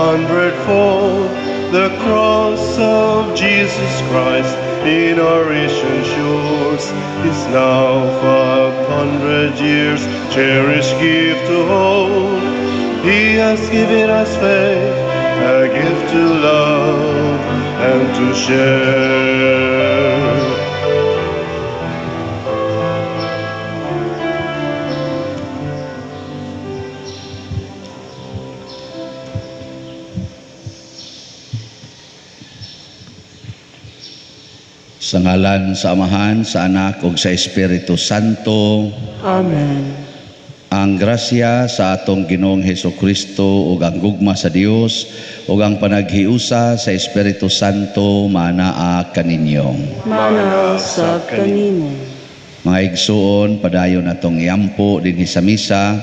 hundredfold. The cross of Jesus Christ in our Asian shores is now 500 years, cherished gift to hold. He has given us faith, a gift to love and to share. Sa ngalan sa Amahan, sa Anak ug sa Espiritu Santo. Amen. Ang grasya sa atong Ginoong Heso Kristo ug ang gugma sa Dios ug ang panaghiusa sa Espiritu Santo maanaa kaninyo. Maanaa sab kanimo. Mga igsuon, padayon atong iampo dinhi sa misa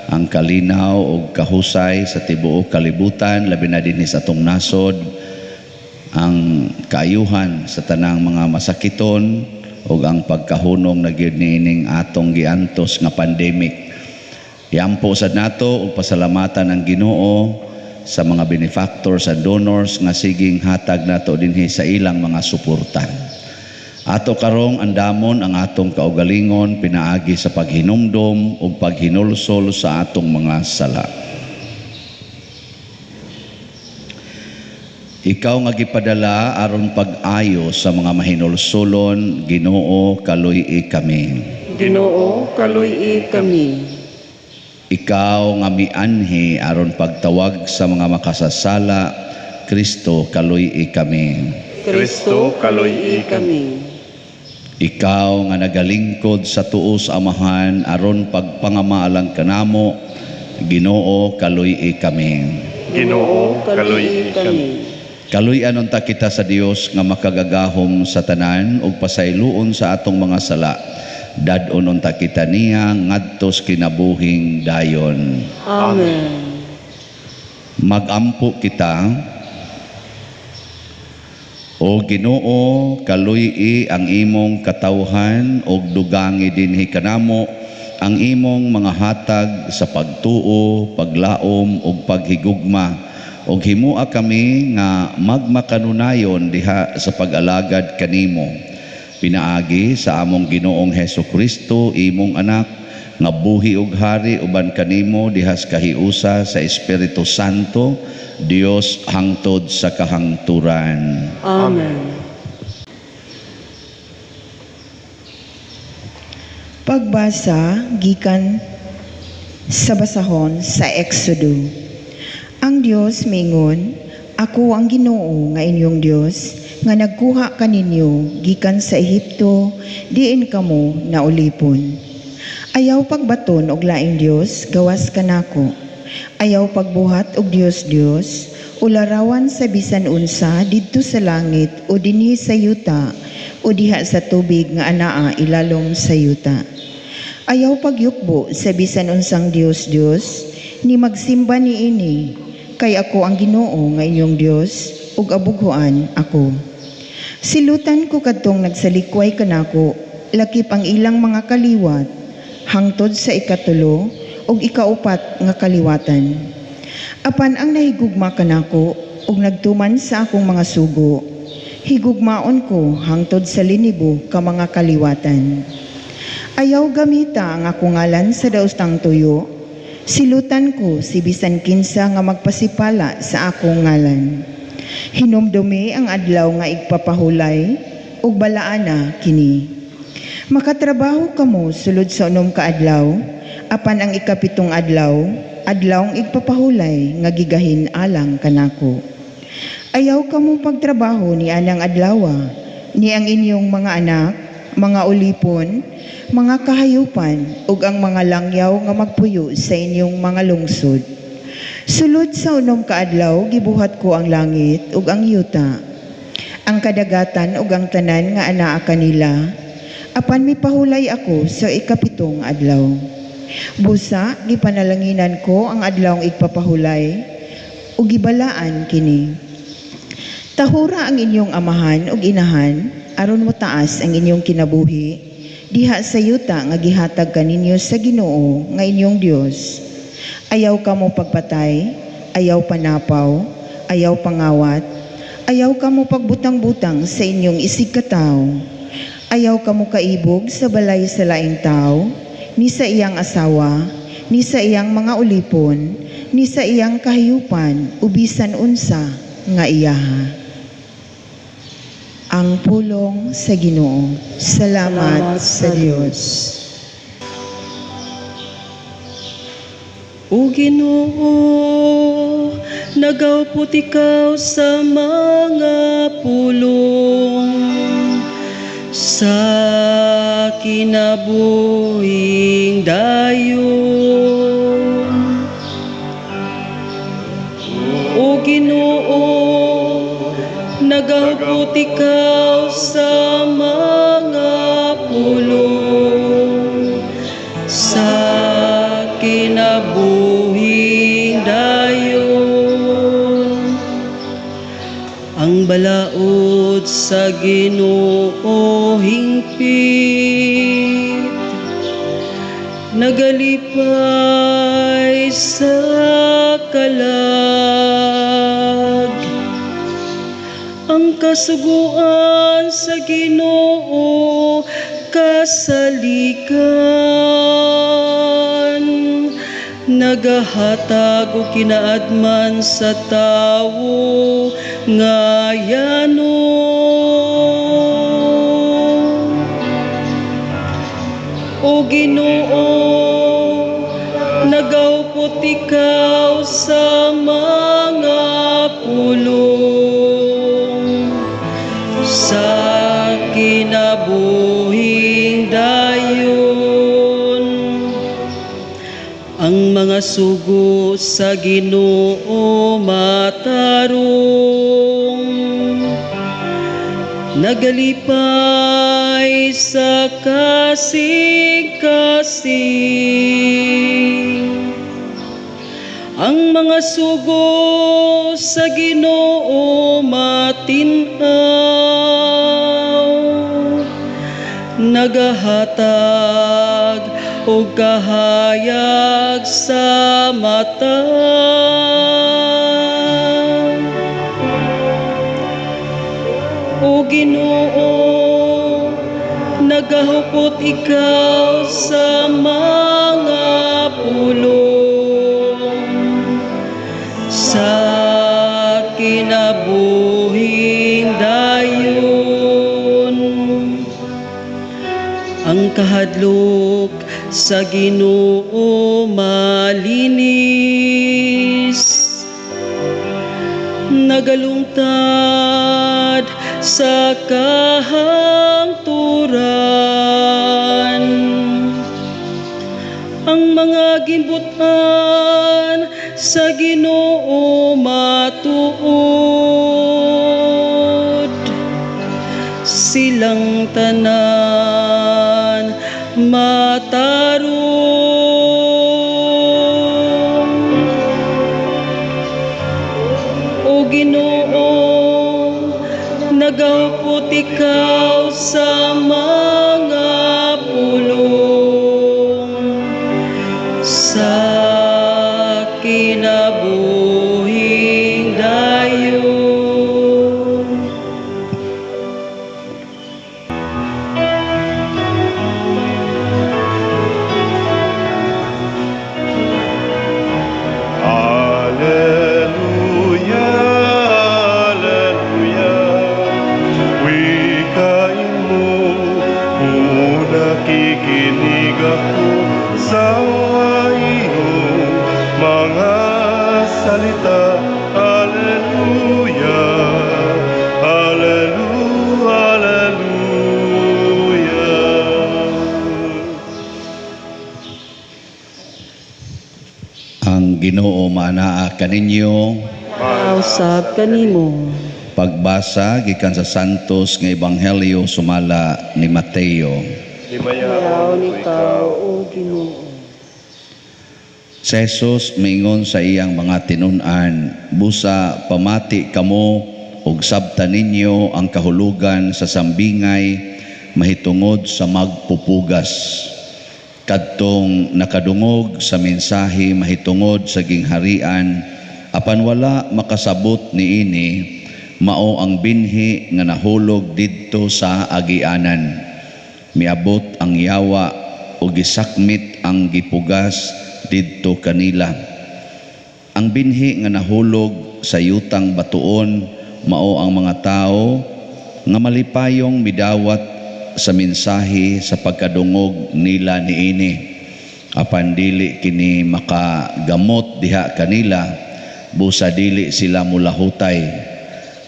ang kalinaw ug kahusay sa tibuok kalibutan, labi na dinhi sa atong nasod, ang kaayuhan sa tanang mga masakiton ug ang pagkahunong na gyud niining atong giantos nga pandemic. Iampo sad nato ug pasalamatan ang Ginoo sa mga benefactors and donors nga siging hatag nato dinhi sa ilang mga suporta. Ato karong andamon ang atong kaugalingon pinaagi sa paghinumdom ug paghinulsol sa atong mga sala. Ikaw nga gipadala aron pag-ayo sa mga mahinulsolon, Ginoo, kaluy-i kami. Ginoo, kaluy-i kami. Ikaw nga mianhi aron pagtawag sa mga makasasala, Kristo, kaluy-i kami. Kristo, kaluy-i kami. Ikaw nga nagalingkod sa tuo sa Amahan aron pagpangamaalang kanamo, Ginoo, kaluy-i kami. Ginoo, kaluy-i kami. Kaluy-an unta kita sa Dios nga makagagahom sa tanan ug pasayloon sa atong mga sala. Dad-on unta kita niya ngadtos kinabuhing dayon. Amen. Magampo kita. O Ginoo, kaluy-i ang imong katawhan ug dugangi dinhi kanamo ang imong mga hatag sa pagtuo, paglaom ug paghigugma, ug himoa kami nga magmakanunayon diha sa pag-alagad kanimo. Pinaagi sa among Ginoong Heso Kristo, imong anak, nga buhi ug hari uban kanimo diha sa kahiusa sa Espiritu Santo, Dios hangtod sa kahangturan. Amen. Pagbasa gikan sa basahon sa Exodo. Ang Dios mingon, "Ako ang Ginoo nga inyong Dios nga nagkuha kaninyo gikan sa Ehipto, diin kamo naulipon. Ayaw pagbaton og laing Dios gawas kanako. Ayaw pagbuhat og Dios-Dios o larawan sa bisan unsa didto sa langit o dinhi sa yuta o diha sa tubig nga anaa ilalom sa yuta. Ayaw pagyukbo sa bisan unsang Dios-Dios ni magsimba niini, kay ako ang Ginoo nga inyong Dios ug abughuan ako. Silutan ko kadtong nagsalikway kanako, lakip ang ilang mga kaliwat, hangtod sa ikatulo ug ikaupat nga kaliwatan. Apan ang nahigugma kanako ug nagtuman sa akong mga sugo, higugmaon ko hangtod sa linibo ka mga kaliwatan. Ayaw gamita ang akong ngalan sa daustang tuyo, silutan ko si bisan kinsa nga magpasipala sa akong ngalan. Hinumdumi ang adlaw nga igpapahulay ug balaana kini. Makatrabaho kamo sulod sa 6 ka adlaw, apan ang 7 adlaw, adlawng igpapahulay nga gigahin alang kanako. Ayaw kamo pagtrabaho ni anang adlawa, ni ang inyong mga anak, mga ulipon, mga kahayupan, ug ang mga langyaw nga magpuyo sa inyong mga lungsod. Sulod sa 6 ka adlaw gibuhat ko ang langit ug ang yuta, ang kadagatan ug ang tanan nga anaa kanila, apan mipahulay ako sa 7 adlaw. Busa gipanalanginan ko ang adlawng igpapahulay ug gibalaan kini. Tahura ang inyong amahan ug inahan aron motaas ang inyong kinabuhi diha sa yuta nga gihatag kaninyo sa Ginoo nga inyong Dios. Ayaw kamo pagpatay, Ayaw panapaw, ayaw pangawat, ayaw kamo pagbutang-butang sa inyong isigkatawo. Ayaw kamo kaibog sa balay sa laing tao, ni sa iyang asawa, ni sa iyang mga ulipon, ni sa iyang kahayupan, o bisan unsa nga iyaha. Ang pulong sa Ginoo. Salamat sa Dios. O Ginoo, nagaupot ikaw sa mga pulong sa kinabuhing dayon. O Ginoo, nagaupot ikaw sa mga pulong sa kinabuhing dayon. Ang balaod sa Ginoo hingpit, nagalipay sa kalag. Ang kasuguan sa Ginoo kasaligan, nagahatag og kinaadman sa tawo nga yano. O Ginoo, nagaupot ikaw sa mga pulong sa kinabuhing dayon. Ang mga sugo sa Ginoo matarong, nagalipay sa kasing-kasing. Ang mga sugo sa Ginoo matin-aw, nagahatag og kahayag sa mata. O Ginoo, nagahupot ikaw sa mga pulong sa kinabuhing dayon. Ang kahadlok sa Ginoo malinis, nagalungtad sa kahangturan. Ang mga gimbutan sa Ginoo matuod, silang tanan matarong. O Ginoo, nagaupot ikaw sa mga pulong sa kinabuhing dayon. Alleluia, alleluia, wikain mo, kung nakikinig ako sa iyong mga salita. Alleluia, alleluia, alleluia. Ang Ginoo maanaa kaninyo. Usab kanimo. Pagbasa gikan sa Santos nga Ebanghelyo sumala ni Mateo. Himayaon ikaw, O Ginoo. Si Jesus miingon sa iyang mga tinun-an, busa pamati kamo ug sabta ninyo ang kahulugan sa sambingay mahitungod sa magpupugas. Kadtong nakadungog sa mensahe mahitungod sa gingharian Apan wala makasabot niini, mao ang binhi nga nahulog didto sa agianan. Miabot ang yawa ug gisakmit ang gipugas didto kanila. Ang binhi nga nahulog sa yutang batuon mao ang mga tawo nga malipayong midawat sa mensahe sa pagkadungog nila niini. Apan dili kini makagamot diha kanila, busa dili sila mulahutay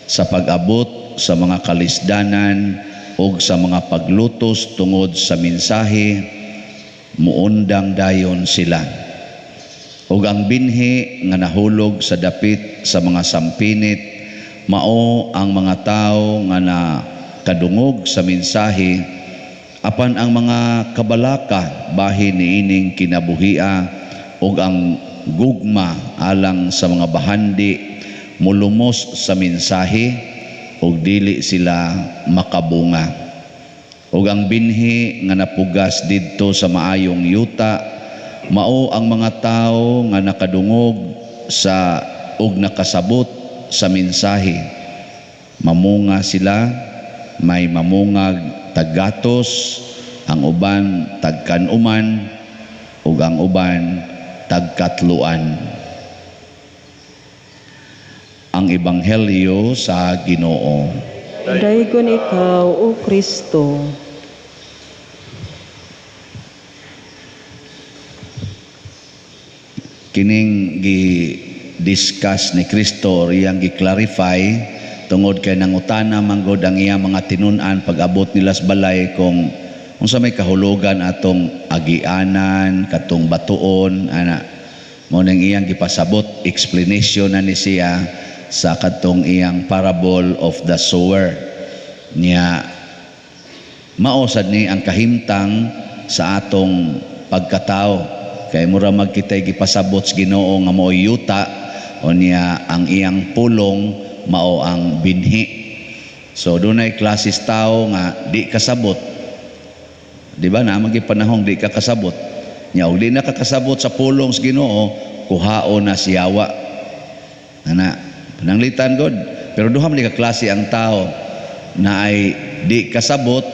sa pag-abot sa mga kalisdanan og sa mga paglutos tungod sa mensahe, muundang dayon sila. Ug ang binhi nga nahulog sa dapit sa mga sampinit mao ang mga tawo nga nakadungog sa mensahe, apan ang mga kabalaka bahin niining kinabuhia ug ang gugma alang sa mga bahandi mulumos sa mensahe ug dili sila makabunga. Ug ang binhi nga napugas didto sa maayong yuta mao ang mga tawo nga nakadungog sa ug nakasabot sa mensahe. Mamunga sila, may mamungag taggatos, ang uban tagkanuman, ug ang uban tagkatluan. Ang Ebanghelyo sa Ginoo. Daygon ikaw, O Kristo. Kining gi-discuss ni Kristo, iyang gi-clarify tungod kay nangutana manggod ang iyang mga tinun-an pag-abot nila sa balay kung unsa may kahulugan atong agianan, katong batuon, ana. Mao nang iyang gipasabot, explanation na ni siya sa katong iyang parable of the sower. Niya mao sad ni ang kahimtang sa atong pagkatao. Kay mura magkitay gipasabot sa Ginoo nga mao'y yuta, o niya ang iyang pulong mao ang binhi. So dunay klases tao nga di kasabot. Di ba na magi panahong di ka kasabot? Nya og di na ka kasabot sa pulong sa Ginoo, kuhaon na siyawa. Ana, pananglitan god. Pero duha man ka klase ang tao na ay di kasabot,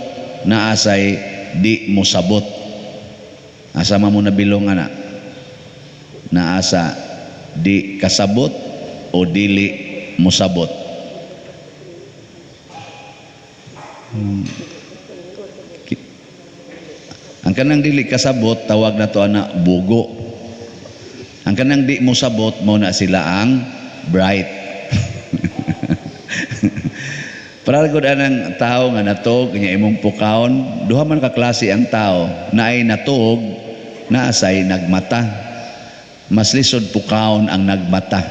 na asay di mosabot. Asa man mo nabilong ana? Naasa di kasabot o dili mosabot. Ang kanang dili kasabot, tawag na to ana bugo. Ang kanang di mosabot, mao na sila ang bright. Para gud anang tao nga natog nya imong pukawon, duha man ka klase ang tao, naay natog, naasay nagmata. Mas lisod pukawon ang nagmata.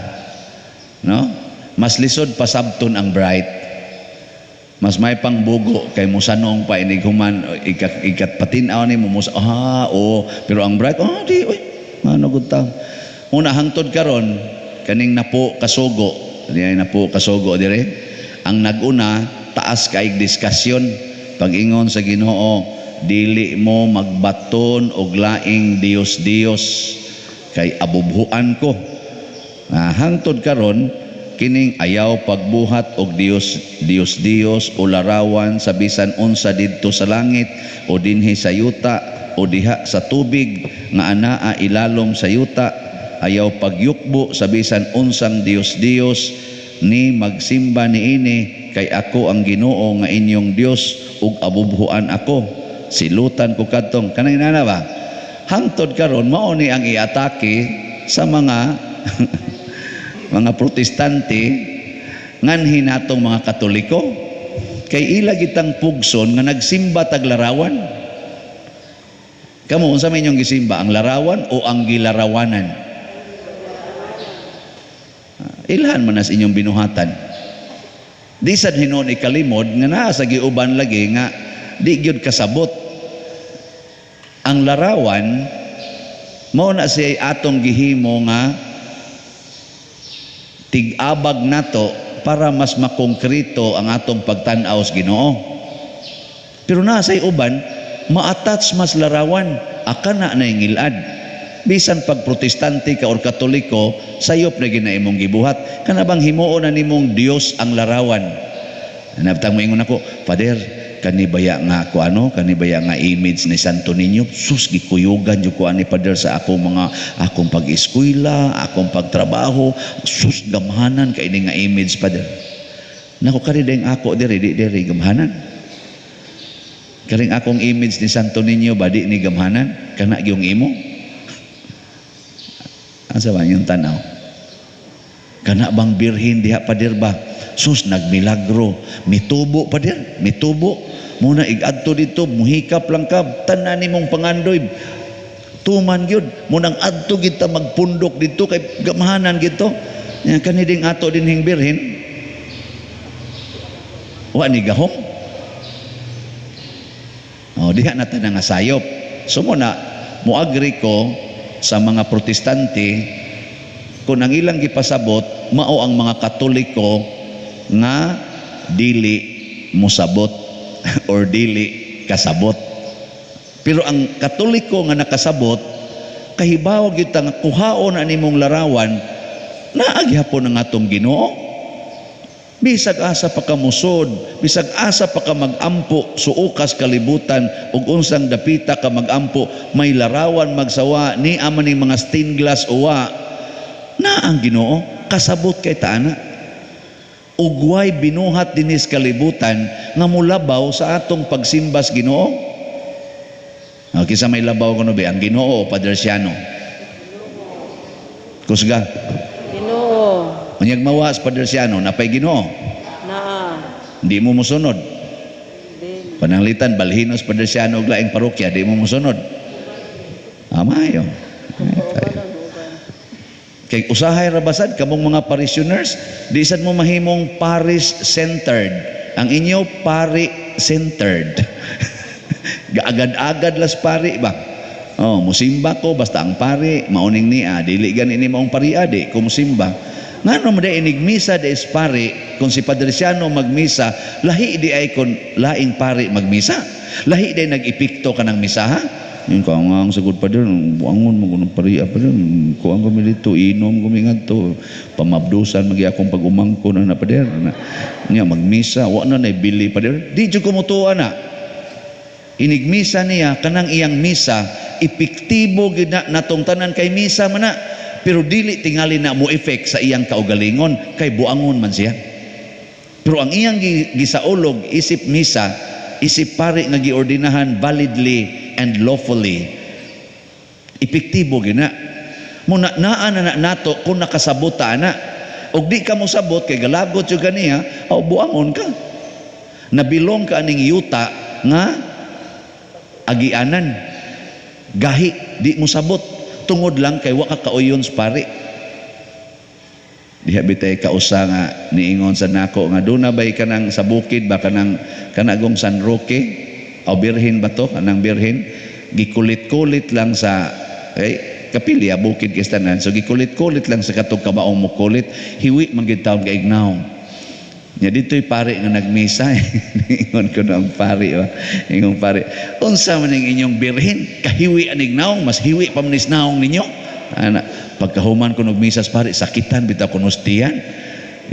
No? Mas lisod pasabton ang bright. Mas may pangbugo kay musanong pa inig human ikat patin-aw ni mo mus ah oo, pero ang bright oh di oy ano gud ta. Una hangtod karon kaning napo kasugo, di ay napo kasugo dire. Ang naguna taas kaig diskusyon pag-ingon sa Ginoo, dili mo magbaton og laing Dios-Dios kay abubhuan ko. Hangtod karon kining ayaw pagbuhat og Dios Dios Dios o larawan sa bisan unsa didto sa langit o dinhi sa yuta o diha sa tubig nga anaa ilalom sa yuta, ayaw pagyukbo sa bisan unsang Dios Dios ni magsimba niini kay ako ang Ginoo nga inyong Dios ug abubhuan ako, silutan ko kadtong kanang inana ba. Hangtod karon mao ni ang iatake sa mga mga Protestante nganhi natong mga Katoliko kay ila gitang pugson nga nagsimba tag larawan. Kamo unsa may inyong gisimba, ang larawan o ang gilarawanan? Ilhan man nas inyong binuhatan. Di sad hinuon ikalimod nga naa sa giuban lagi nga di gyud kasabot. Ang larawan mao na siya atong gihimo nga tig-abag nato para mas makongkrito ang atong pagtan-aw sa Ginoo. Pero naa say uban ma-attach mas larawan akana na ngilad. Bisan pag Protestante ka or Katoliko, sayop na gina imong gibuhat. Kana bang himuon na nimong Dios ang larawan? Nabtang moingon ako, "Father, kani baya nga ako ano, kani baya nga image ni Santo Niño, sus, gikuyugan jud ko ani, Father, sa akong mga akong pag-eskwela, akong pagtrabaho, sus, gamhanan kay ini nga image, Father." Nako, kari ding ako diri, di diri gamhanan. Karing akong image ni Santo Niño ba, di ni gamhanan? Kana gyung imo. Asa ba yung tanaw? Kana bang birhen diha, Pader, ba? Sus, nagmilagro. Mitubo, Pader, mitubo. Muna igadto dito, muhikap lang ka, tanan nimong pangandoy. Tuman gyud, munang adto kita magpundok dito kay gamhanan gito. Nya kani ding ato dinhing birhen. Wa ni gahom. Oh, diha na ta nga sayop. So mo na mo-agree ko sa mga Protestante kung ang ilang gipasabot mao ang mga Katoliko nga dili mosabot or dili kasabot. Pero ang Katoliko nga nakasabot, kahibaw gyud ta nga kuhaon na nimong larawan, naa gihapon ang atong Ginoo. Bisag asa pa ka musod, bisag asa pa ka magampo, suokas kalibutan ug unsang dapita ka magampo, may larawan magsawa ni ama ning mga stained glass uwa, na ang Ginoo, kasabot kay taana. Ugway binuhat dinis kalibutan nga mulabaw sa atong pagsimbas Ginoo. Okay, kinsa may labaw kuno be, ang Ginoo o Padre Siano? Kusga. Ginoo. Unyag mawas Padre Siano, napay Ginoo. Naa. Hindi mo musunod. Dili. Pananglitan balhinos Padre Siano og laing parokya, di mo musunod. Amayo. Kay usahay ra basad kamong mga parishioners, di sad mo mahimong parish centered. Ang inyo pari centered. Gaagad-agad las pari ba? Oh, musimba ko basta ang pari mauning niya, dili gani ni maong pari di ko musimba. Ngano mo di inig misa di is pari, kung si Padre Siano magmisa, lahi di ay kon laing pari magmisa. Lahi di nag-epekto ka ng misa, ha? Yung kaangang sagod pa din, buangon mo kunong pari pa din, kuang kami dito, inom kami ngadto, pamabdusan magi akong pag-umangko na na pader. Na, niya magmisa, wa na naibili pa din. Di jud ko mutuwa na. Inigmisa niya, kanang iyang misa, epektibo gid na natong tanan kay misa man na. Pero dili tingali na mo effect sa iyang kaugalingon, kay buangon man siya. Pero ang iyang gisaulog, isip misa, isip pari nga giordinahan validly and lawfully, epektibo gina. Muna naa na na nato kung nakasabot ta na. Og di ka mosabot kay galagot jud kaniya, aw buangon ka. Nabilong ka aning yuta nga agianan. Gahi di mo sabot tungod lang kay wa ka kauyon sa pari. Diha bitay kausa nga niingon sa nako nga duna bay kanang sa bukid ba, kanang kanagong San Roque o Birhen ba to, kanang Birhen, gikulit-kulit lang sa eh, kapilya bukid kistanan, so gikulit-kulit lang sa katong kabaong mukulit, hiwi man gid taon kay ignaw nya. Dito'y pare nga nagmisa. Niingon ko na ang pari ba, ingong pari, "Unsa man ning inyong birhen, kahiwi aning naong, mas hiwi pa man is naong ninyo." Ana, pagkahuman ko nagmisa sa pare, sakitan bitaw ko tiyan.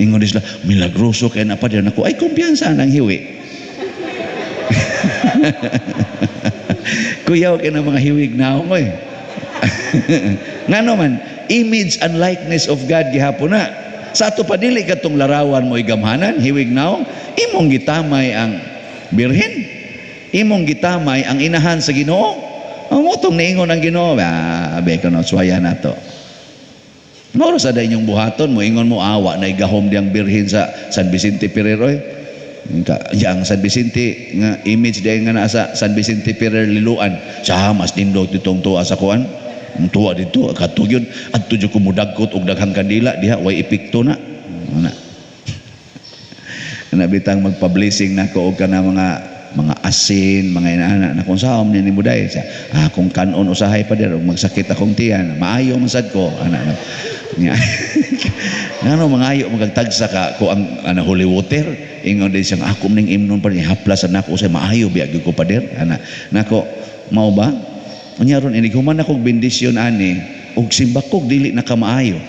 Ingon sila, "Milagroso kay na pa." Nako, ay kumpiyansa nang hiwi. Kuyaw kay na mga hiwig naong oy. Ngano man, image and likeness of God gihapon na. Sa ato pa dili katong larawan mo igamhanan, hiwig naong, imong gitamay ang birhen. Imong gitamay ang inahan sa Ginoo. Ang mutong niingon ang Ginoo, ah, be kono suwaya nato. Moro sa inyong buhaton, mo ingon mo awa na igahom diyang birhen sa San Vicente Ferrer oy. Yang San Vicente nga image diyan nga nasa San Vicente Ferrer Liloan. Sa mas nindot ditong tuwa sa kuan. Ang tuwa dito kadto gyud adto jud kumudagkot og daghang kandila diha, way epekto na. Ana. Ana bitang magpa-blessing nako og kana mga asin, mga inaana na kung saan ni nimo dai sa akong kanon usahay pa dir og magsakit akong tiyan, maayo man sad ko ana na. Nya. Ngano mangayo magtagsa ka ko ang ana holy water, ingon din siyang ako ning imnon pa ni haplas nako sa maayo biya gyud ko pader ana nako mao ba. Unya ron inig human akong bendisyon ani og simbakog dili na kamaayo.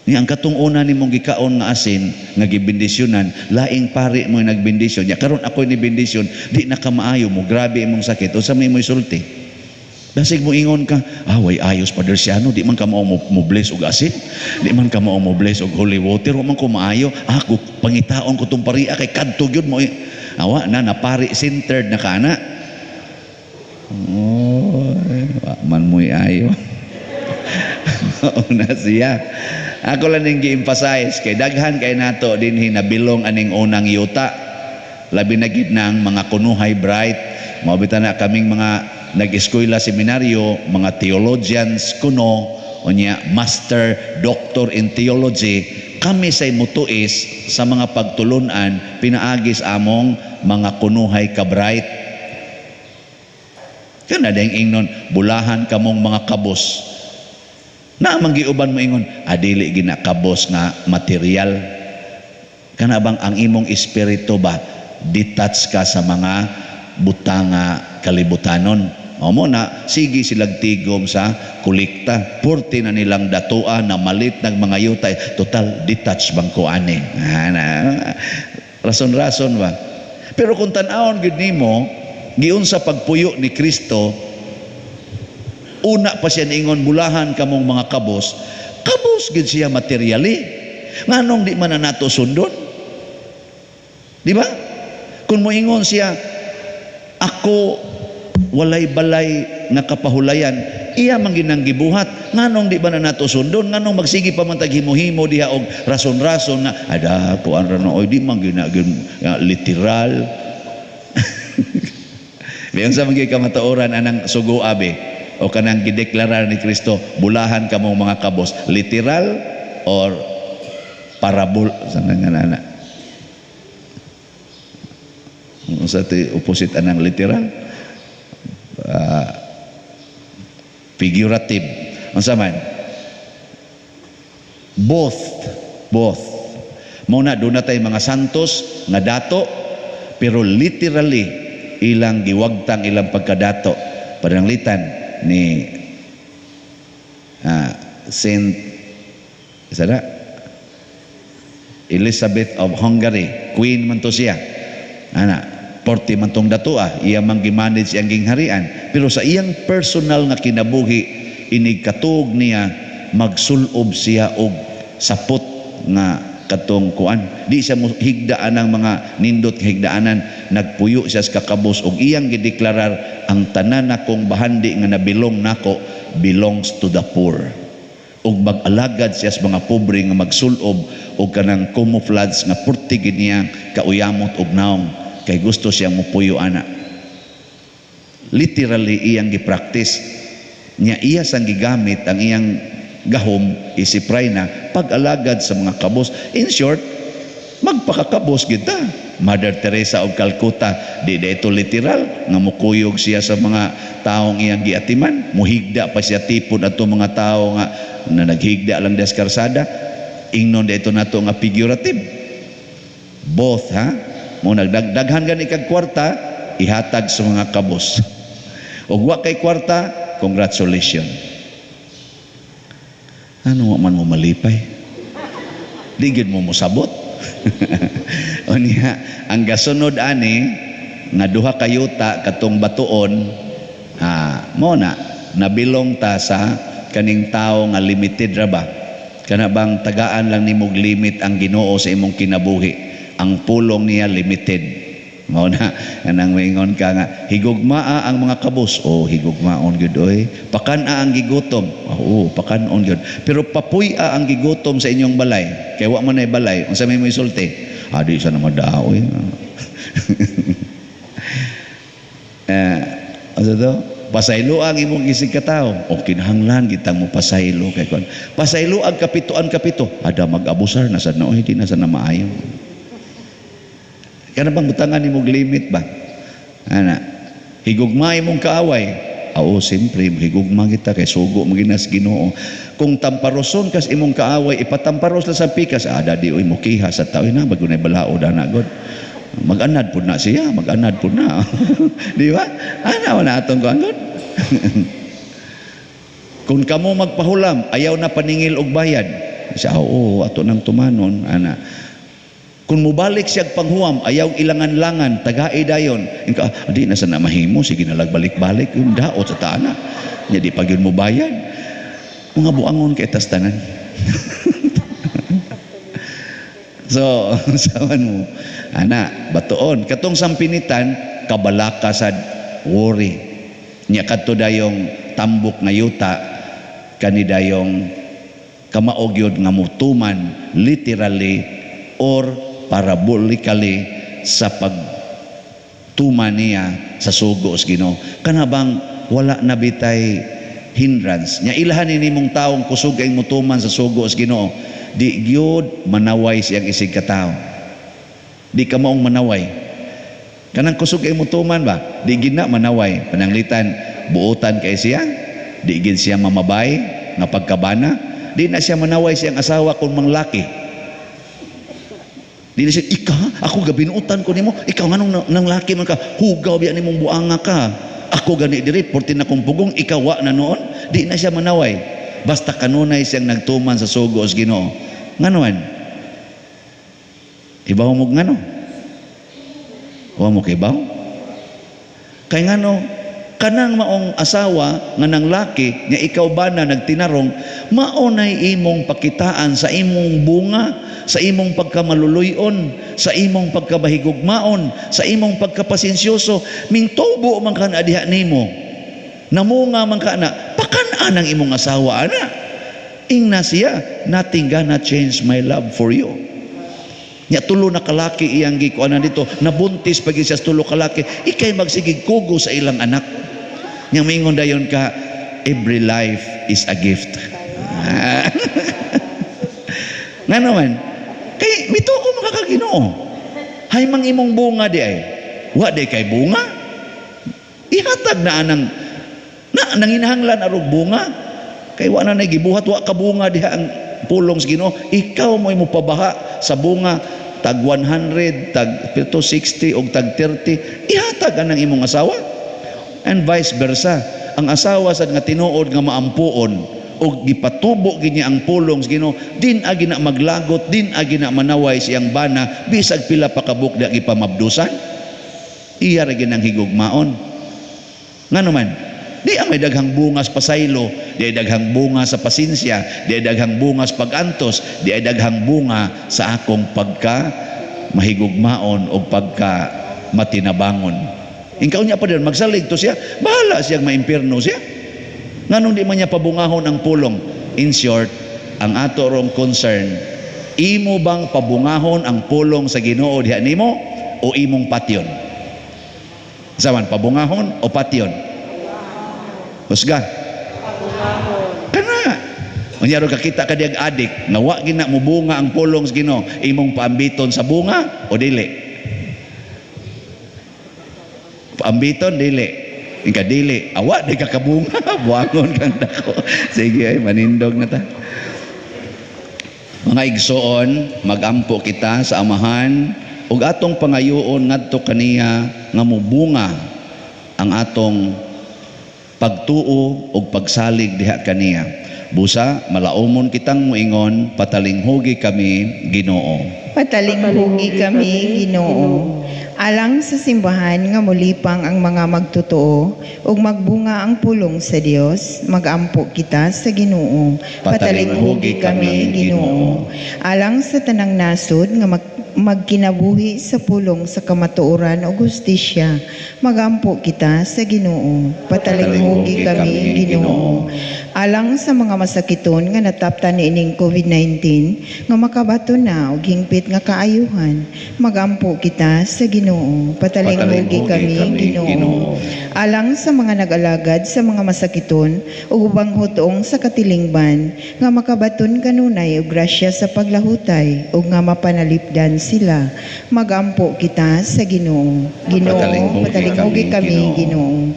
Ni ang katong una nimong gikaon nga asin nga gibendisyonan, laing pari mo nagbendisyon. Ya karon ako ni bendisyon, di na kamaayo mo, grabe imong sakit. Unsa may mo isulti? Dasig mo ingon ka, ah, way ayos, Father Siano, di man ka mao mo bless og asin, di man ka mao mo bless og holy water, wa man ko maayo, ako pangitaon ko tong paria kay kadto gyud mo. Awa na napari centered na ka ana. Oh, wa man mo'y ayo. Una siya. Ako lang ning gi-emphasize kay daghan kay nato dinhi nabilong aning unang yuta. Labi na gid nang mga kunuhay bright. Mao bitaw na kaming mga nag-eskwela seminaryo, mga theologians kuno, unya master, doctor in theology, kami say mutuis sa mga pagtulunan pinaagi sa among mga kunuhay ka bright. Kana dayang ingnon, bulahan kamong mga kabos. Na man giuban mo ingon, adili gina kabos nga material. Kana bang ang imong espiritu ba detach ka sa mga butanga kalibutanon? O mo na sige silag tigom sa kolekta. Purti na nilang datoa na malit ng mga yuta. Total detach bang ko ani. Ah, na, rason-rason ba? Pero kung tan-awon gid nimo, giunsa pagpuyo ni Kristo, una pa siya niingon, bulahan kamong mga kabos. Kabos gid siya materially. Nganong di man na nato sundon? Di ba? Kung moingon siya, ako walay balay nga kapahulayan, iya man ginang gibuhat. Nganong di ba na nato sundon? Nganong magsige pa man tag himo-himo diha og rason-rason nga ada kuan ra no, oy di man gina literal. Biyan sa mga kamatuoran anang sugo abe o kanang gideklarar ni Kristo, bulahan kamong mga kabos, literal or parabol sa nga nana? Unsa ti opposite anang literal? Figurative. Unsa man? Both, both. Mao na doon na tay mga santos nga dato, pero literally ilang giwagtang ilang pagkadato. Pananglitan ni Saint isa na? Elizabeth of Hungary, queen man to siya. Ana, porte man tong datoa, iya man gimanage iyang gingharian, pero sa iyang personal nga kinabuhi inig katuog niya magsulob siya og sapot nga katong kuan. Di siya mo higdaan ang mga nindot nga higdaanan, nagpuyo siya sa kakabos og iyang gideklarar ang tanan nakong bahandi nga nabilong nako belongs to the poor. Og mag-alagad siya sa mga pobre nga magsulob og kanang camouflage nga purti gid niya kauyamot og naong kay gusto siya mopuyo ana. Literally iyang gipractice niya, iya sang gigamit ang iyang gahom isip rayna pag-alagad sa mga kabos. In short, magpakakabos kita. Mother Teresa of Calcutta, di da ito literal nga mukuyog siya sa mga taong iyang giatiman, muhigda pa siya tipon ato mga tao nga na naghigda lang des karsada. Ingnon da ito nato nga figurative. Both, ha? Mo nagdaghan gani kag kwarta, ihatag sa mga kabos. Og wa kay kwarta, congratulations. Ano wa man mo malipay? Di gyud mo mosabot. Unya, ang gasunod ani nga duha ka yuta katong batuon, mo na nabilong ta sa kaning tawo nga limited ra ba? Kana bang tagaan lang nimog limit ang Ginoo sa imong kinabuhi. Ang pulong niya limited. Mao na kanang maingon ka nga higugmaa ang mga kabos. Oh, higugmaon gyud oy. Pakan-a ang gigutom. Oo, pakan-on gyud. Pero papuy-a ang gigutom sa inyong balay. Kay wa man ay balay, unsa may moisulti? Ah, di sa na madao oy. Unsa to? Pasaylo ang imong isig katawo. O kinahanglan kitang mo pasaylo kay kon. Pasaylo ang kapituan kapito. Ada mag-abusar na sad na oy, di na sad na maayo. Kana bang butangan nimong limit ba? Ana, higugma imong kaaway. Oo, siyempre, higugma kita kay sugo mo ginas Ginoo. Kung tamparoson kas imong kaaway, ipatamparos lang sa pikas. Ada di oy mukiha sa tao na bago na balaod ana god. Mag-anad pud na siya, mag-anad pud na. Di ba? Ana wala atong kuan. Kung kamo magpahulam, ayaw na paningil og bayad. Siya, oo, ato nang tumanon, ana. Kung mubalik siya panghuam, ayaw ilangan-langan, tagai dayon. Inka, di na sana mahimo, sige na balik-balik, yung daot sa taana. Nya di pa gyud mo bayad. Mga buangon kay tas tanan. So, sawan mo, ana, batuon. Katong sampinitan, kabalaka sad worry. Nya kadto dayong tambok nga yuta, kani dayong kamaog yun nga mutuman literally or parabolically sa pagtuman niya sa sugo sa Ginoo. Kana bang wala na bitay hindrance. Nya ilahan ni nimong taong kusog ay mutuman sa sugo sa Ginoo, di gyud manaway siyang isig katawo. Di ka maong manaway. Kanang kusog ay mutuman ba? Di gid na manaway. Pananglitan buotan kay siya, di gid siya mamabay nga pagkabana, di na siya manaway siyang asawa kung manglaki. Di na siya, ika, ako gabinutan ko nimo, ikaw nganong nang laki man ka, hugaw biya nimong buanga ka. Ako gani diri, porti na kong pugong, ikaw wa na noon. Di na siya manaway. Basta kanunay siyang nagtuman sa sugo sa Ginoo. Ngano man? Ibaw mo ngano? Wa mo kibaw? Kay ngano, kanang maong asawa nga nang laki nga ikaw ba na nagtinarong, mao nay imong pakitaan sa imong bunga, sa imong pagkamaluluyon, sa imong pagkabahigugmaon, sa imong pagkapasensyoso. Mingtubo man ka na diha nimo, namunga man ka na, pakan-an ang imong asawa ana. Ingna siya, nothing gonna change my love for you. Nya tulo na kalaki iyang gikuanan dito, nabuntis pag siya sa tulo kalaki, ikay magsigig kugo sa ilang anak. Nya mingon dayon ka, every life is a gift. Nga naman, kay mituo man ka Ginoo. Hay mang imong bunga di ay. Wa di kay bunga. Ihatag na anang na nanginahanglan arog bunga. Kay wa na nay gibuhat, wa ka bunga diha ang pulong sa Ginoo. Ikaw mo'y mopabaha sa bunga tag 100, tag 60 og tag 30, ihatag anang imong asawa. And vice versa, ang asawa sad nga tinuod nga maampuon og gipatubo gid niya ang pulong sa Ginoo, din agi na maglagot, din agi na manaway siyang bana bisag pila pa kabuk di gipamabdusan. Iya ra gid ang higugmaon. Ngano man, di ang may daghang bunga sa pasaylo, di ay daghang bunga sa pasensya, di ay daghang bunga sa pag-antos, di ay daghang bunga sa akong pagka mahigugmaon o pagka matinabangon. Ingkaw niya pa din, magsalig to siya, bahala siyang maimpirno siya. Nganong di man niya pabungahon ang pulong? In short, ang ato rong concern, imo bang pabungahon ang pulong sa Ginoo diha nimo o imong patyon? Saman, pabungahon o patyon? Husga. Kana. Unya ro kakita ka diag adik, nga wa gina mobunga ang pulong sa Ginoo, imong paambiton sa bunga o dili? Paambiton dili. Ika dili, awa di ka kabunga, buangon kang dako. Sige ay manindog na ta. Mga igsoon, magampo kita sa Amahan ug atong pangayoon ngadto kaniya nga mobunga ang atong pagtuo ug pagsalig diha kaniya. Busa malaumon kitang moingon, patalinghugi kami, Ginoo. Patalinghugi kami, Ginoo. Alang sa simbahan nga molipang ang mga magtotoo ug magbunga ang pulong sa Dios, magampo kita sa Ginoo. Patalinghugi kami, Ginoo. Alang sa tanang nasod nga magkinabuhi sa pulong sa kamatuoran ug hustisya, magampo kita sa Ginoo. Patalinghugi kami, Ginoo. Alang sa mga masakiton nga nataptan niining COVID-19 nga makabaton na og hingpit nga kaayuhan, magampo kita sa Ginoo. Patalinghugi kami, Ginoo. Alang sa mga nag-alagad sa mga masakiton ug ubang hutoong sa katilingban nga makabaton kanunay og grasya sa paglahutay ug nga mapanalipdan sila, magampo kita sa Ginoo. Ginoo, patalinghugi kami, Ginoo.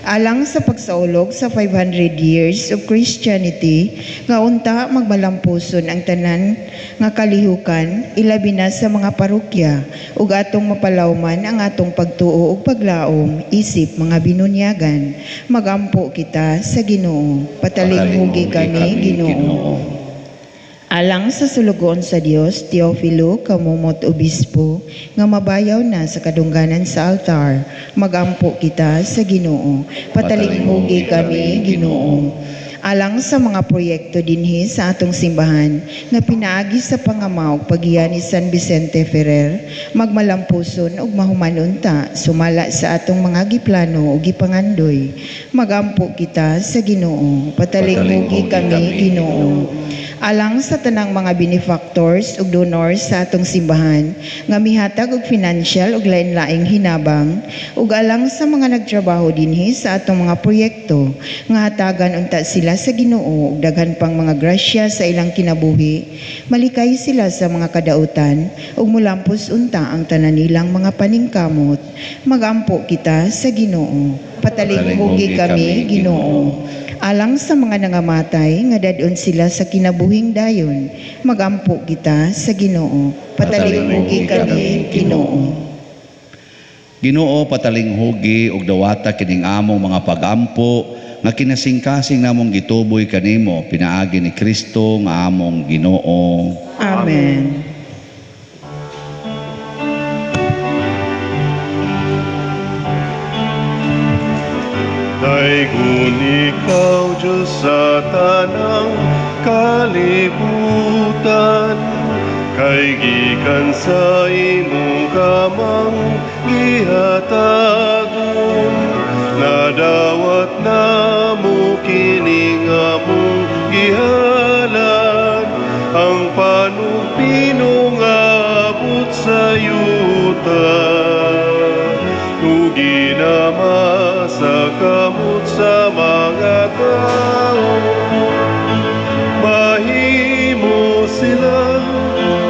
Alang sa pagsaulog sa 500 years of Christianity, nga unta magmalampuson ang tanan nga kalihukan, ilabi labi na sa mga parokya, ug atong mapalawman ang atong pagtuo ug paglaom isip mga binunyagan. Magampo kita sa Ginoo. Patalinghugi kami, Ginoo. Alang sa sulugoon sa Dios, Teofilo Camomot Obispo, nga mabayaw na sa kadungganan sa altar, magampo kita sa Ginoo. Patalinghugi kami, Ginoo. Alang sa mga proyekto dinhi sa atong simbahan nga pinaagi sa pangama ug paggiya ni San Vicente Ferrer, magmalampuson ug mahuman unta sumala sa atong mga giplano ug gipangandoy. Magampo kita sa Ginoo. Patalinghugi kami, Ginoo. Alang sa tanang mga benefactors ug donors sa atong simbahan nga mihatag og financial ug lain-laing hinabang, ug alang sa mga nagtrabaho dinhi sa atong mga proyekto nga hatagan unta sila sa Ginoo ug daghan pang mga grasya sa ilang kinabuhi, malikay sila sa mga kadautan ug mulampos unta ang tanan nilang mga paningkamot. Magampo kita sa Ginoo. Patalinghugi kami, Ginoo. Alang sa mga nangamatay nga dad-on sila sa kinabuhing dayon, magampo kita sa Ginoo. Patalinghugi kami, Ginoo. Ginoo, patalinghugi ug dawata kining among mga pagampo nga kinasingkasing namong gituboy kanimo pinaagi ni Kristo nga among Ginoo. Amen. Daygon ikaw, Diyos, sa tanang kalibutan, kay gikan sa imong kamang gihatagon, nadawat namo kining among gihalad, ang panugpinong abot sa yuta. Tugi nama sa kamot sa mga tao, mahimo sila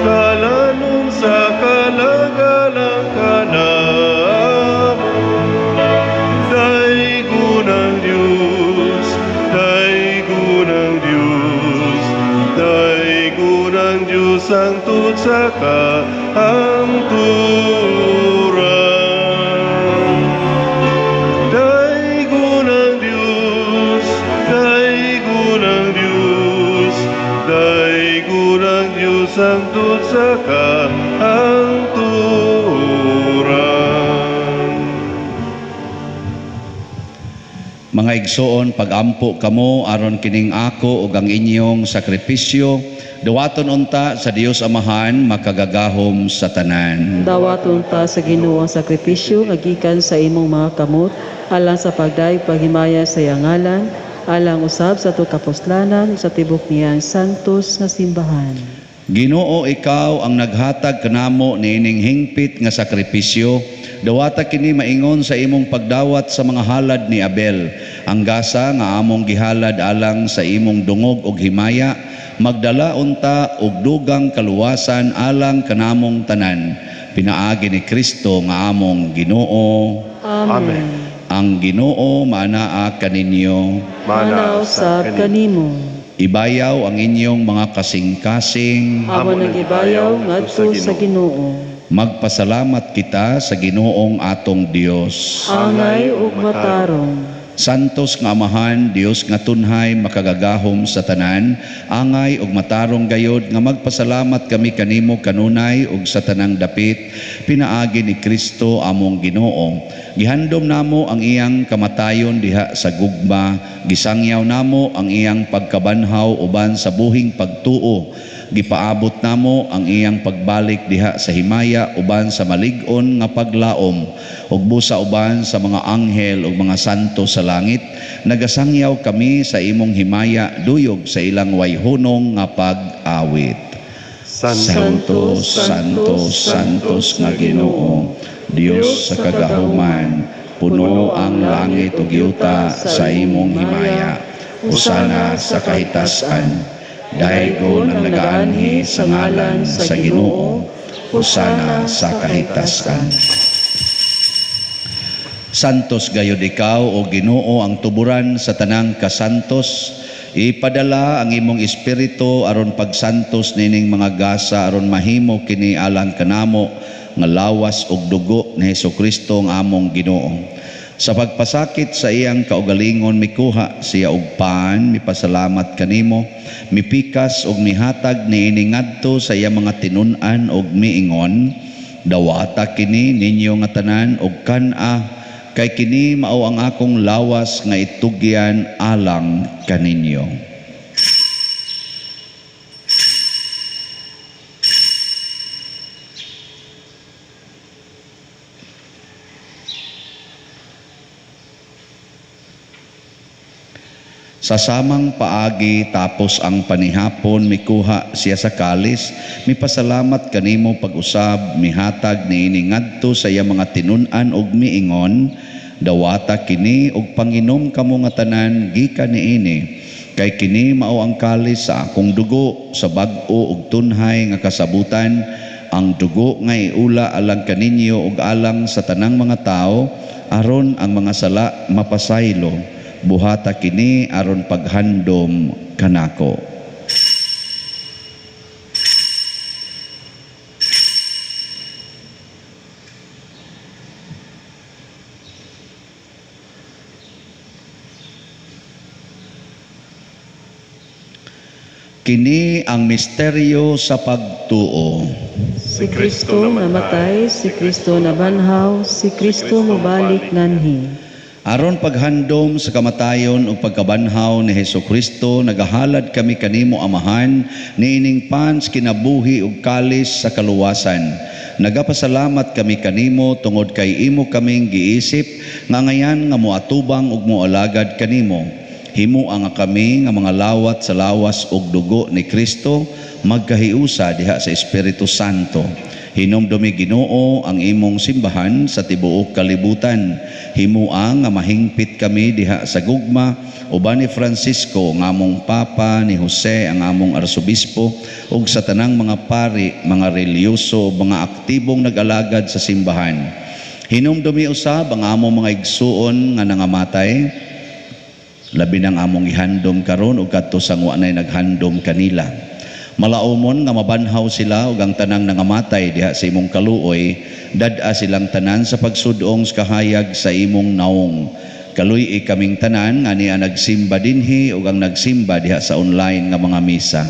kalanom sa kalagalang kanamo. Daygon ang Diyos, daygon ang Diyos, daygon ang Diyos ang hangtod sa kahangturan. Daygon ang Diyos, daygon ang Diyos, daygon ang Diyos hangtod sa kahangturan. Mga igsoon, pagampo kamo aron kining ako ug ang inyong sakripisyo dawaton unta sa Dios Amahan makagagahom sa tanan. Dawaton ta sa Ginoo ang sakripisyo nga gikan sa imong mga kamot alang sa pagdayeg paghimaya sa iyang ngalan, alang usab sa atong kapuslanan sa tibok niyang santos nga simbahan. Ginoo, ikaw ang naghatag kanamo niining hingpit nga sakripisyo. Dawata kini maingon sa imong pagdawat sa mga halad ni Abel. Ang gasa nga among gihalad alang sa imong dungog og himaya, magdala unta og dugang kaluwasan alang kanamong tanan. Pinaagi ni Kristo nga among Ginoo. Amen. Ang Ginoo maanaa kaninyo. Mana usab kanimo. Ibayaw ang inyong mga kasing-kasing. Amo nang ibayaw ngadto sa Ginoo. Magpasalamat kita sa Ginoong atong Dios. Angay ug matarong. Santos nga Amahan, Dios nga tunhay makagagahom sa tanan, angay ug matarong gayod nga magpasalamat kami kanimo kanunay ug sa tanang dapit, pinaagi ni Kristo among Ginoo. Gihandom namo ang iyang kamatayon diha sa gugma, gisangyaw namo ang iyang pagkabanhaw uban sa buhing pagtuo. Gipaabot namo ang iyang pagbalik diha sa himaya uban sa malig-on nga paglaom, ug busa uban sa mga anghel ug mga santo sa langit. Nagasangyaw kami sa imong himaya duyog sa ilang wayhunong nga pag-awit. Santo, Santo, Santos nga Ginoo, Dios sa kagahuman, puno ang langit ug yuta sa imong himaya. Hosana sa kahitasan. Daygon ang nagaanhi sa ngalan sa Ginoo, hosana sa kahitasan. Santos gayod ikaw o Ginoo ang tuburan sa tanang kasantos. Ipadala ang imong espiritu aron pagsantos nining mga gasa aron mahimo kini alang kanamo nga lawas ug dugo ni Hesukristo ang among Ginoo. Sa pagpasakit sa iyang kaugalingon mikuha siya og pan, mipasalamat kanimo, mipikas ug mihatag niini ngadto sa iyang mga tinun-an ug miingon, dawata kini ninyo nga tanan ug kan-a, kay kini mao ang akong lawas nga itugyan alang kaninyo. Sa samang paagi tapos ang panihapon mikuha siya sa kalis, mipasalamat kanimo pag-usab, mihatag niini ngadto sa iyang mga tinun-an ug miingon, dawata kini ug panginom kamo nga tanan gikan niini, kay kini mao ang kalis sa akong dugo sa bag-o ug tunhay nga kasabutan, ang dugo nga iula alang kaninyo ug alang sa tanang mga tawo aron ang mga sala mapasaylo. Buhata kini aron paghandom kanako. Kini ang misteryo sa pagtuo. Si Kristo namatay, si Kristo nabanhaw, si Kristo mobalik nganhi. Aron paghandom sa kamatayon ug pagkabanhaw ni Hesukristo, nagahalad kami kanimo Amahan niining pans kinabuhi ug kalis sa kaluwasan. Nagapasalamat kami kanimo tungod kay imo kaming giisip nga ngayan nga moatubang ug moalagad kanimo. Himoa nga kami nga mga lawat sa lawas ug dugo ni Kristo magkahiusa diha sa Espiritu Santo. Hinumdumi Ginoo ang imong simbahan sa tibuok kalibutan. Himoa nga mahingpit kami diha sa gugma uban ni Francisco ang among Papa, ni Jose ang among Arsobispo ug sa tanang mga pari, mga relihiyoso, mga aktibong nag-alagad sa simbahan. Hinumdumi usab ang among mga igsuon nga nangamatay, labi nang among ihandom karon ug kadto sa wa nay naghandom kanila. Malaumon nga mabanhaw sila ug ang tanang nangamatay diha sa imong kaluoy, dad-a silang tanan sa pagsudong sa kahayag sa imong naong. Kaluy-i kaming tanan nga niya nagsimba dinhi ug ang nagsimba diha sa online nga mga misa.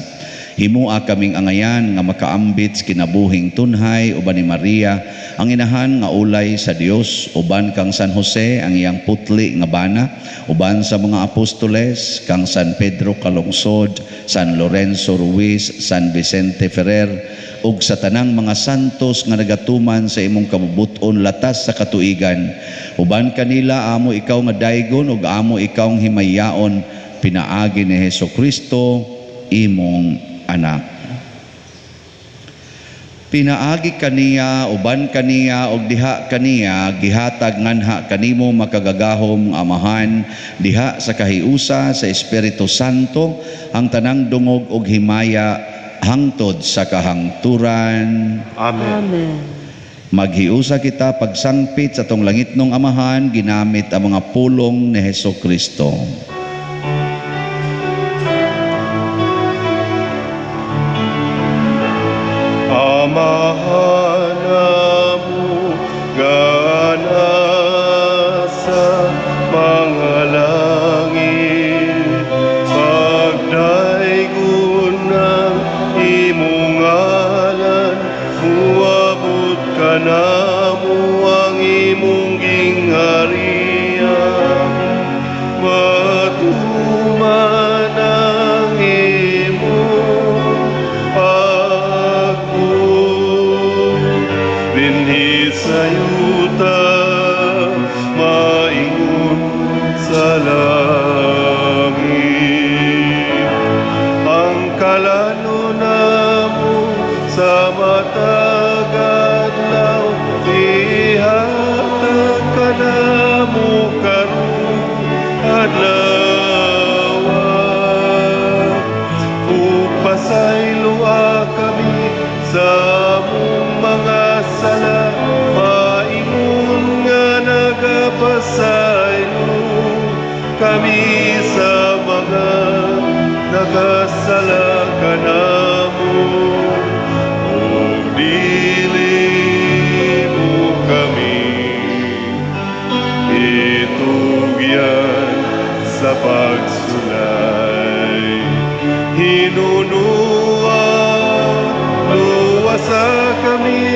Himua kaming angayan nga makaambit sa kinabuhing tunhay uban ni Maria ang inahan nga ulay sa Dios, uban kang San Jose ang iyang putli nga bana, uban sa mga apostoles kang San Pedro Calungsod, San Lorenzo Ruiz, San Vicente Ferrer ug sa tanang mga santos nga nagatuman sa imong kabubut-on latas sa katuigan. Uban kanila amo ikaw nga daygon ug amo ikaw ang himayaon pinaagi ni Hesukristo imong anak. Pinaagi kaniya, uban kaniya, og diha kaniya, gihatag nganha kanimo makagagahom Amahan, diha sa kahiusa sa Espiritu Santo, ang tanang dungog og himaya hangtod sa kahangturan. Amen. Amen. Maghiusa kita pagsangpit sa atong langitnong Amahan, ginamit ang mga pulong ni Hesukristo. Amahan amo nga nasa mga langit, pagdaygon ang imong ngalan, muabot kanamo ang imong gingharian, matuman ang imong pagbuot dinhi sa yuta, maingon sa langit. Ang kalano namo sa matag adlaw, ihatag kanamo karong adlaw. Ug pasayloa kami sa among mga sala, maingon nga nagapasaylo kami sa mga Luwasa kami,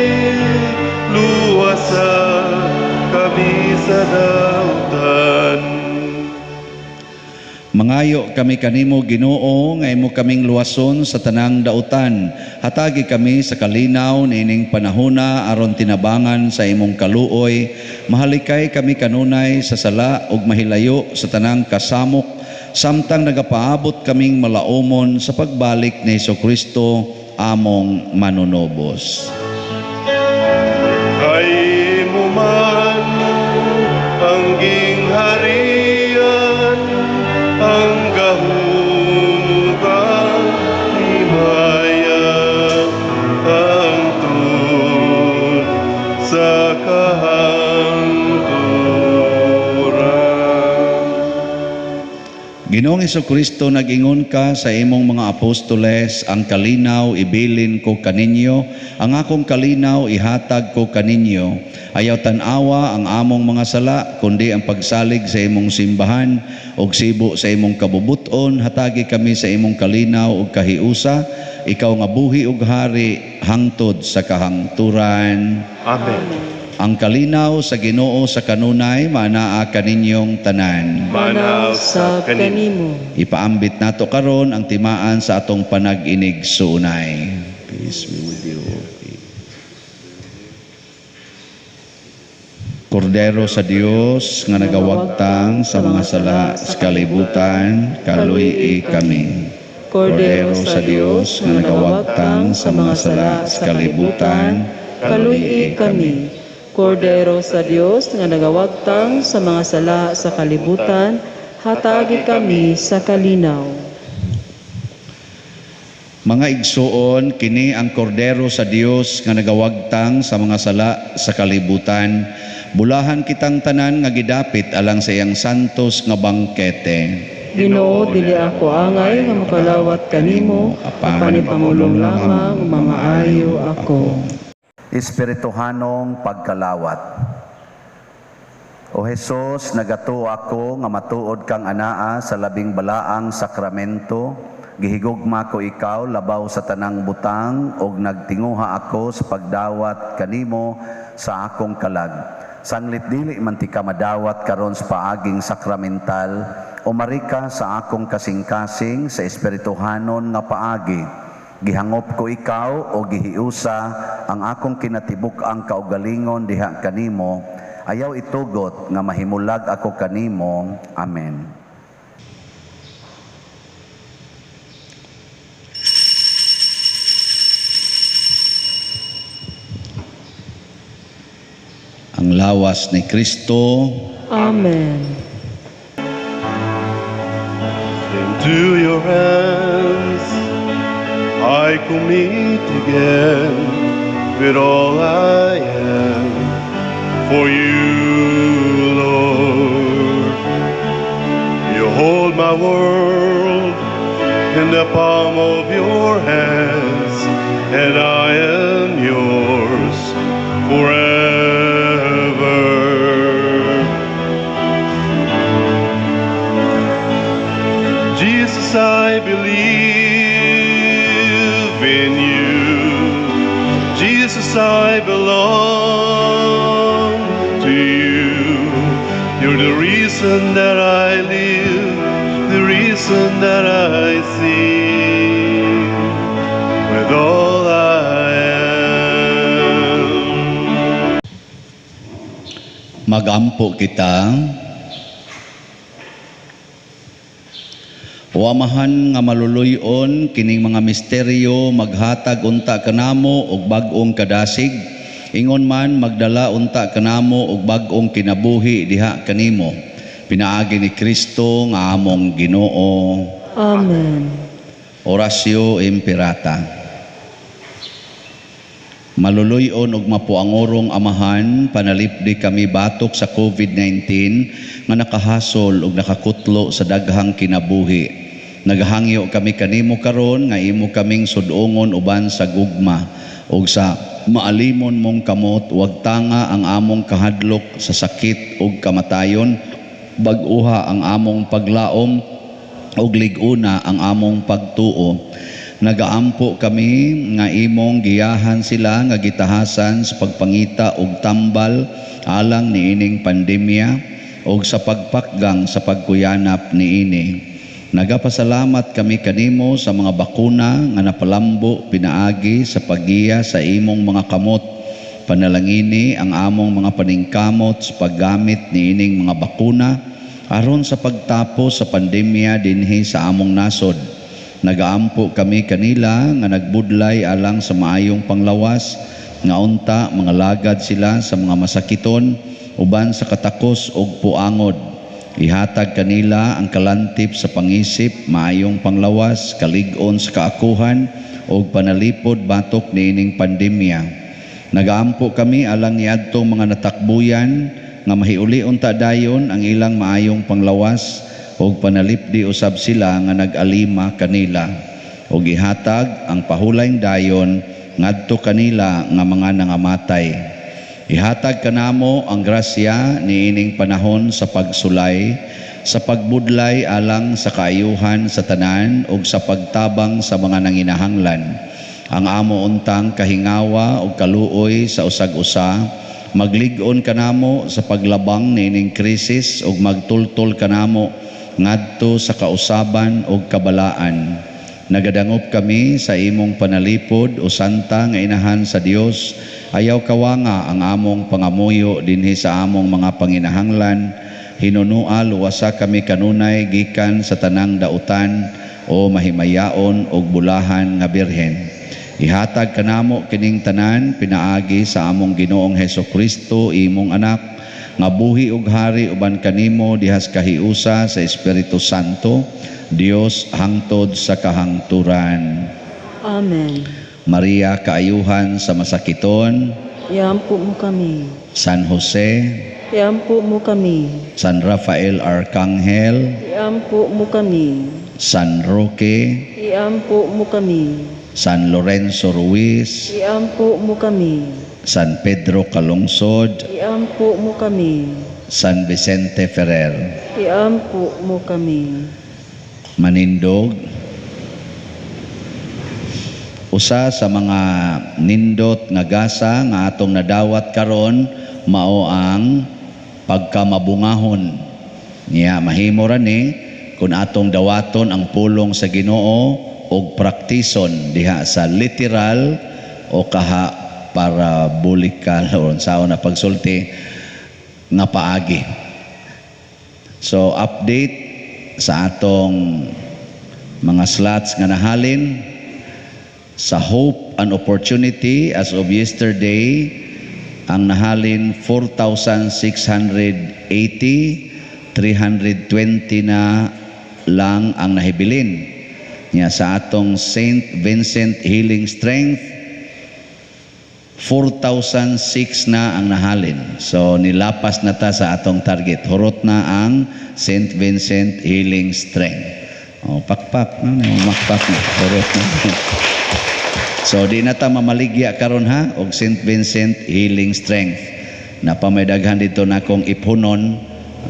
luwasa kami sa dautan. Mangayo kami kanimo, Ginoo, nga imo kaming luwason sa tanang dautan. Hatagi kami sa kalinaw niining panahona aron tinabangan sa imong kaluoy. Mahalikay kami kanunay sa sala ug mahilayo sa tanang kasamok samtang nagapaabot kaming malaumon sa pagbalik ni Hesukristo among manunubos. Kay imo man ang gingharian, ang gahom ug ang himaya, hangtod sa kahangturan. Ginoong Kristo, nag-ingon ka sa imong mga apostoles, "Ang kalinaw ibilin ko kaninyo, ang akong kalinaw ihatag ko kaninyo." Ayaw tan-awa ang among mga sala, kundi ang pagsalig sa imong simbahan, ug sibo sa imong kabubuton, hatagi kami sa imong kalinaw ug kahiusa, ikaw nga buhi ug hari hangtod sa kahangturan. Amen. Ang kalinaw sa Ginoo sa kanunay manaa kaninyong tanan. Manaa sa sa kanimo. Kanimo. Ipaambit nato karon ang timaan sa atong panag-inigsuonay. Peace be with you. Kordero sa Dios nga nagawagtang sa mga sala sa kalibutan, kaluy kami. Kordero sa Dios nga nagawagtang sa mga sala sa kalibutan, kaluy kami. Kordero sa Dios nga nagawagtang sa mga sala sa kalibutan, hatagi kami sa kalinaw. Mga igsuon, kini ang kordero sa Dios nga nagawagtang sa mga sala sa kalibutan. Bulahan kitang tanan nga gidapit alang sa iyang santos nga bangkete. Ginoo, dili ako angay nga makalawat kanimo, apan ipangulong lamang mamaayo ako. Espirituhanong pagkalawat. O Hesus, nagatuo ako nga matuod kang anaa sa labing balaang sakramento. Gihigugma ko ikaw labaw sa tanang butang ug nagtinguha ako sa pagdawat kanimo sa akong kalag. Sanglit dili man ti ka madawat karon sa paaging sakramental, umari ka sa akong kasing-kasing sa espirituhanon nga paagi. Gihangop ko ikaw o gihiusa ang akong kinatibuk-ang kaugalingon diha kanimo. Ayaw itugot nga mahimulag ako kanimo. Amen. Ang lawas ni Kristo. Amen. Into your hands I commit again with all I am for you, Lord. You hold my world in the palm of your hands, and I am yours forever. Jesus, I believe in you. Jesus, I belong to you. You're the reason that I live, the reason that I sing with all I am. Magampo kita. O Amahan nga maluluyon, kining mga misteryo maghatag unta kanamo og bag-ong kadasig, ingon man magdala unta kanamo og bag-ong kinabuhi diha kanimo. Pinaagi ni Kristo nga among Ginoo. Amen. Oratio Imperata. Maluluyon og mapuangorong Amahan, panalipdi kami batok sa COVID-19 nga nakahasol og nakakutlo sa daghang kinabuhi. Nagahangyo kami kanimo karon nga imo kaming sudongon uban sa gugma ug sa maalimon mong kamot, wag tanga ang among kahadlok sa sakit ug kamatayon, bag-uha ang among paglaom ug lig-una ang among pagtuo. Nagaampo kami nga imong giyahan sila nga gitahasan sa pagpangita og tambal alang niining pandemya og sa pagpakgang sa pagkuyanap niini. Nagapasalamat kami kanimo sa mga bakuna nga napalambo pinaagi sa paggiya sa imong mga kamot. Panalangini ang among mga paningkamot sa paggamit niining mga bakuna aron sa pagtapos sa pandemya dinhi sa among nasod. Nagaampo kami kanila nga nagbudlay alang sa maayong panglawas, nga unta mga lagad sila sa mga masakiton uban sa katakos og puangod. Ihatag kanila ang kalantip sa pangisip, maayong panglawas, kalig-on sa kaakuhan ug panalipod batok niining pandemya. Nagaampo kami alang niadtong mga natakbuyan nga mahiuli unta dayon ang ilang maayong panglawas ug panalipdi usab sila nga nag-alima kanila, ug ihatag ang pahulayng dayon ngadto kanila nga mga nangamatay. Ihatag kanamo ang grasya niining panahon sa pagsulay, sa pagbudlay alang sa kaayuhan sa tanan ug sa pagtabang sa mga nanginahanglan. Ang amo untang kahingawa ug kaluoy sa usag-usa maglig-on kanamo sa paglabang niining krisis ug magtultol kanamo ngadto sa kausaban ug kabalaan. Nagadangop kami sa imong panalipod o santa nga inahan sa Dios. Ayaw kawanga ang among pangamuyo dinhi sa among mga panginahanglan. Hinunua luwasa kami kanunay gikan sa tanang dautan o mahimayaon og bulahan nga birhen. Ihatag kanamo kining tanan pinaagi sa among Ginoong Heso Kristo, imong anak, nga buhi ug hari uban kanimo dihas kahiusa sa Espiritu Santo, Dios hangtod sa kahangturan. Amen. Maria, kaayuhan sa masakiton, Iampo mo kami. San Jose, Iampo mo kami. San Rafael Arcangel, Iampo mo kami. San Roque, Iampo mo kami. San Lorenzo Ruiz, Iampo mo kami. San Pedro Calungsod, Iampo mo kami. San Vicente Ferrer. Iampo mo kami. Manindog. Usa sa mga nindot nga gasa nga atong nadawat karon mao ang pagkamabungahon. Niya mahimo ra ni kung atong dawaton ang pulong sa Ginoo og praktison diha sa literal o kaha parabolikal o unsaon na pagsulti nga paagi. So update sa atong mga slots nga nahalin sa Hope and Opportunity, as of yesterday ang nahalin 4,680, 320 na lang ang nahibilin. Nya sa atong Saint Vincent Healing Strength, 4,006 na ang nahalin. So nilapas na ta sa atong target. Hurot na ang Saint Vincent Healing Strength. O, pakpak no, makpak na. Hurot na. So di na ta mamaligya karon ha og Saint Vincent Healing Strength. Napa may daghan dito na akong ipunon,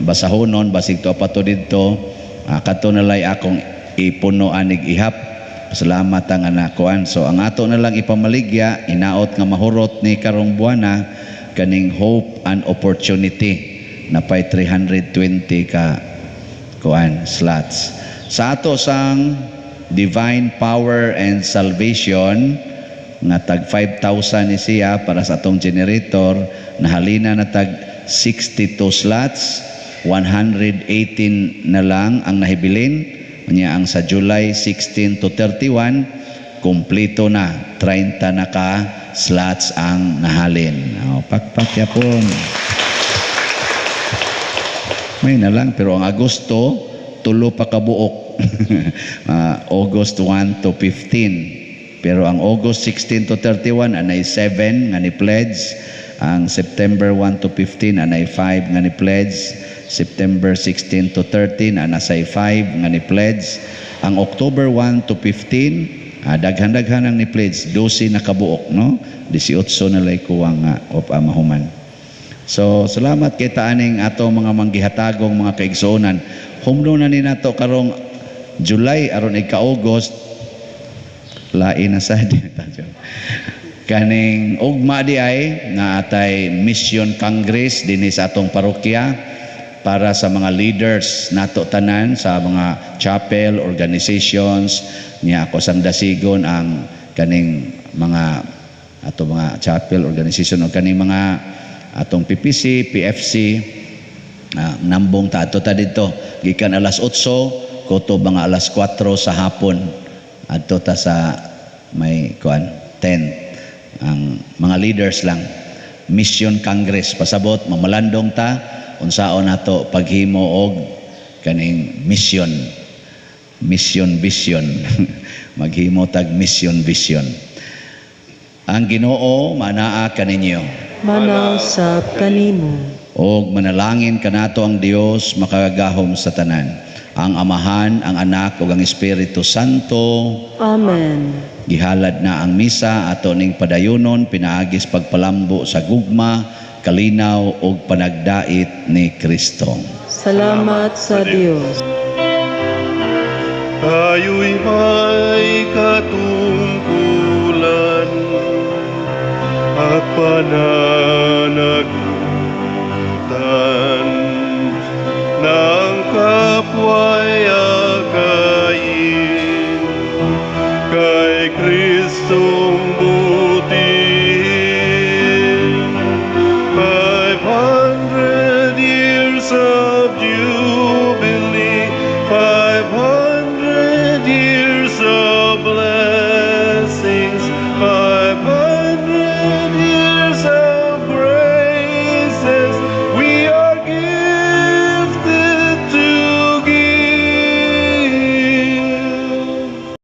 basahonon, basig to pa to didto. Kato na lay akong ipuno anig ihap. Salamat ang anakuan. So ang ato na lang ipamaligya, inaot nga mahurot ni karong buwana kaning Hope and Opportunity napay 320 ka kuan slots. Sa ato sang Divine Power and Salvation nga tag 5,000 ni siya para sa atong generator, nahalina na tag 62 slots, 118 na lang ang nahibilin. Nya ang sa July 16 to 31 kumpleto na, 30 na ka slots ang nahalin. O, pakpak yapon. May na lang, pero ang Agosto tulo pa kabuok. August 1 to 15. Pero ang August 16 to 31 anay 7 nga ni pledge. Ang September 1 to 15 anay 5 nga ni pledge. September 16 to 13 anasay 5 nga ni pledge. Ang October 1 to 15 daghan-daghan ang ni pledge, 12 na kabuok, no? 18 na lay kuwang nga op mahuman. So salamat kay taaning ato mga manggihatagong mga kaigsuonan. Humno na ni nato karong July aron ika-August Lain na sad. Kaning ugma di ay naatay Mission Congress dinhi sa atong parokya para sa mga leaders nato tanan sa mga chapel organizations niya. Ako sang dasigon ang kaning mga ato mga chapel organization o kaning mga atong PPC, PFC, nambong ta ato ta didto gikan alas 8 kutob mga alas 4 sa hapon. Adto ta sa may kuan tent, ang mga leaders lang, Mission Congress. Pasabot mamalandong ta unsaon nato paghimo og kaning mission, mission vision, maghimo tag mission vision. Ang Ginoo manaa kaninyo. Manaa usab kanimo. Og manalangin kanato ang Dios makagagahom sa tanan, ang Amahan, ang Anak ug ang Espiritu Santo. Amen. Gihalad na ang misa. Ato ning padayunon pinaagis pagpalambo sa gugma, kalinaw ug panagdait ni Kristo. Salamat sa Dios. Tayo'y may katungkulan at pananagutan ng kapwa'y akayin kay Kristo.